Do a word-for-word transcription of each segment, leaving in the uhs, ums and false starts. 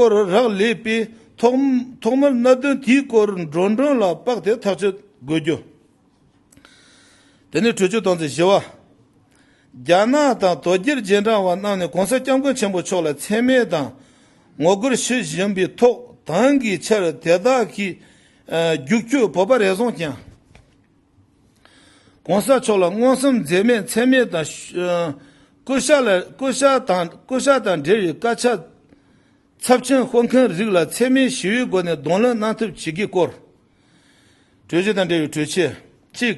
སྐོར་རག་ལས་པས་ཐོག་ཐོག་མར་གནད་དོན་དེའི་སྐོར་འགྲོ་གྲོན་ལ་དཔག་སྟེ་ཐག་གཅོད་དགོས་རྒྱུ། དེ་ནས་གྲོས་ཆོད་དོན་ཚན་བཞི་པ། རྒྱ་ནག་དང་དོལ་རྒྱལ་རྗེས་འབྲང་བ་རྣམས་ནས་༸གོང་ས་༸སྐྱབས་མགོན་ཆེན་པོ་མཆོག་ལ་མཚན་སྨད་དང་ངོ་རྒོལ་ཞུ་བཞིན་པའི་ཐོག་དེང་གི་ཆར་དེ་དག་གི་ཨ་རྒྱུག་ཁྱུ་བོད་པ་རེ་ཟུང་ཀྱང་༸གོང་ས་མཆོག་ལ་མངོན་སུམ་འཛེམ་མེད་མཚན་སྨད་དང་ཨ་སྐུ་ཤ་ལ་སྐུ་ཤ་དང་སྐུ་ཤ་དང་འབྲེལ་བའི་སྐད་ཆ་ཚབས་ཆེན་ཤོད་མཁན་རིགས་ལ་མཚན་སྨད་ཞི་བའི་སྒོ་ནས་གདོང་ལེན་གནང་ཐབས་བྱེད་རྒྱུའི་སྐོར། གྲོས་གཞི་དང་འབྲེལ་བའི་གྲོས་ཆོད། གཅིག་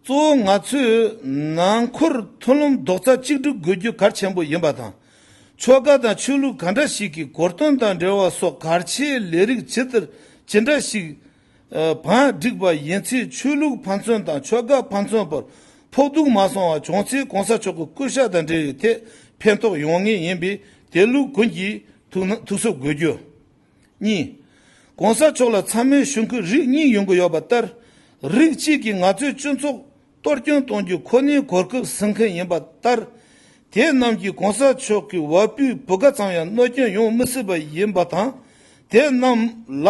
གཙོ་བོ་ང་ཚོས་ནང་འཁོར་མཐུན་ལམ་རྡོག་རྩ་གཅིག་སྒྲིལ་དགོས་རྒྱུ་གལ་ཆེན་པོ་ཡིན་པ་དང་། ཆོལ་ཁ་དང་ཆོས་ལུགས་ག་འདྲ་ཞིག་གི་གོ་སྟོན་དང་འབྲེལ་བ་སོགས་གལ་ཆེའི་ལས་རིགས་ཇི་ལྟར་ཇི་འདྲ་ཞིག་ཨ་བང་བསྒྲིགས་པ་ཡིན་ཚེ་ཆོས་ལུགས་ཕན་ཚུན་དང་ཆོལ་ཁ་ཕན་ཚུན་བར་ཕོག་ཐུག་མ་སོང་བ་བྱུང་ཚེ་༸གོང་ས་མཆོག་གི་སྐུ་ཤ་དང་འབྲེལ་བའི་ཐད་ཕན་ཐོགས་ཡོང་ངེས་ཡིན་པས་དེ་ལུགས་ཀུན་གྱིས་ཐུགས་ཐུགས་གཟབ་དགོས་རྒྱུ། གཉིས། ༸གོང་ས་མཆོག་ལ་མཚན་སྨད་ཞུ་མཁན་རིགས་གཉིས་ཡོང་གི་ཡོད་པ་ལྟར། རིགས་གཅིག་གིས་ང་ཚོའི་སྤྱི་ཚོགས་གཏོར་སྐྱོན་གཏོང་རྒྱུ་ཁོ་ནའི་གོ་སྐབས་ཟིན་མཁན་ཡིན་པ་ལྟར། དེ་རྣམས་ཀྱིས་༸གོང་ས་མཆོག་གི་བ་སྤུའི་བུ་ག་ཙམ་ཡང་གནོད་སྐྱོན་ཡོང་མི་སྲིད་པ་ཡིན་པ་དང་། དེ་རྣམས་ལ་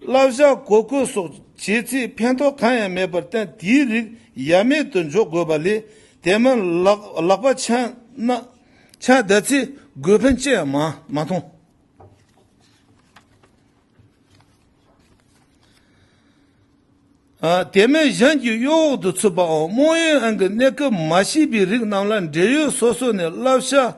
བསླབ་བྱ་གོ་བཀོད་སོགས་བྱས་ཚེ་ཕན་ཐོགས་གང་ཡང་མེད་པར་བརྟེན་དེའི་རིགས་ཡ་མེད་དུ་འཇོག་དགོས་པ་ལས་དེ་མིན་ལག་ལག་པ་འཆང་ན་འཆང་བསྡད་ཚེ་དགོས་ཕན་ཅི་ཡང་མ་མ་མཐོང་། ཨ། དེ་མིན་གཞན་གྱི་གཡོ་འོག་ཏུ་ཚུད་པའམ་རྨོངས་ཡངས་ཀྱི་གནས་སྐབས་མ་ཤེས་པའི་རིགས་རྣམས་ལ་འབྲེལ་ཡོད་སོ་སོ་ནས་བསླབ་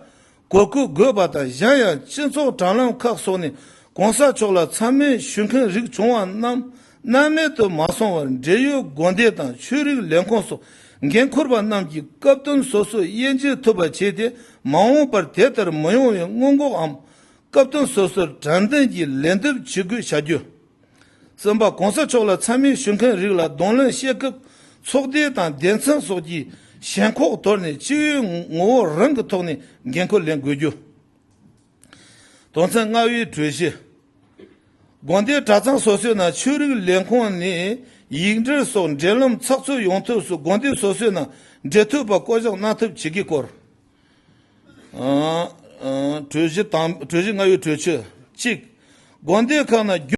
བྱ་གོ་བཀོད་དགོས་པ་དང་། གཞན་ཡང་སྤྱི་ཚོགས་དྲ་ལམ་ཁག་སོགས་ནས་༸གོང་ས་མཆོག་ལ་མཚན་སྨད་ཞུ་མཁན་རིགས་བྱུང་བ་རྣམས་སྣང་མེད་དུ་མ་སོང་བར་འབྲེལ་ཡོད་དགོན་སྡེ་དང་ཆོས་རིག་ལས་ཁུངས་སོགས་འགན་འཁུར་བ་རྣམས་ཀྱིས་སྐབས་བསྟུན་སོ་སོའི་དབྱེ་འབྱེད་ཐུབ་པ་བྱས་ཏེ་མ་འོངས་པར་དེ་ལྟར་མི་ཡོང་བའི་སྔོན་འགོག་འམ། སྐབས་བསྟུན་སོ་སོར་དྲན་རྟེན་གྱི་ལན་འདེབས་ཇི་དགོས་བྱ་རྒྱུ། གསུམ་པ། ༸གོང་ས་མཆོག་ལ་མཚན་སྨད་ཞུ་མཁན་རིགས་ལ་གདོང་ལེན་བྱེད་སྐབས་ཚོགས་སྡེ་དང་སྡེ་ཚན་སོགས་ཀྱིས་ཞེན་ཁོག་དོར་ནས་སྤྱི་བོའི་ངོ་བོ་རང་གི་ཐོག་ནས་འགན་ཁུར་ལེན་དགོས་རྒྱུ། དོན་ཚན་ལྔ་པའི་གྲོས་གཞི། དགོན་སྡེ་གྲྭ་ཚང་སོ་སོའི་ནང་ཆོས་རིག་ལས་ཁུངས་ནས་ཡིག་འབྲེལ་སོགས་འབྲེལ་ལམ་ཚགས་ཚུད་ཡོང་ཐབས་སུ་དགོན་སྡེ་སོ་སོའི་ནང་འབྲེལ་མཐུད་པ་བསྐོ་གཞག་གནང་ཐབས་བྱེད་ཀྱི་སྐོར། ཨ། ཨ། གྲོས་གཞི་དང་གྲོས་གཞི་ལྔ་པའི་གྲོས་ཆོད། གཅིག་དགོན་སྡེ་ཁག་ནང་རྒྱུན་